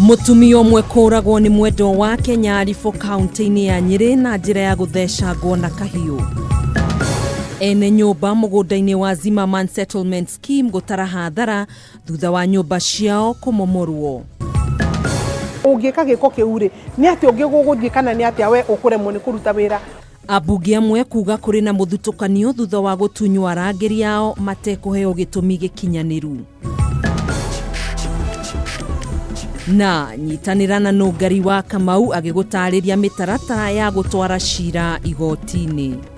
Mũtumia ũmwe kũragwo nĩ mwendwa wake Nyaribũ kaunti-inĩ ya Nyĩrĩ na njĩra ya gũthecangwo na kahiũ. Ene nyũmba mũgũnda-inĩ wa Zimmerman Settlement Scheme gũtara hathara thutha wa nyũmba ciao kũmomorwo. Ũngĩka gĩko kĩu rĩ, nĩ atĩa ũngĩ gũgũthiĩ kana nĩ atĩa we ũkũremwo nĩ kũruta wĩra? Ambunge amwe kuga kũrĩ na mũthutũkanio thutha wa gũtunywo arangĩri ao matekũheo gĩtũmi gĩkinyanĩru. Na nyitanĩra na Nũngari wa Kamau agĩgũtarĩria mĩtaratara ya gũtwara cira igoti-inĩ.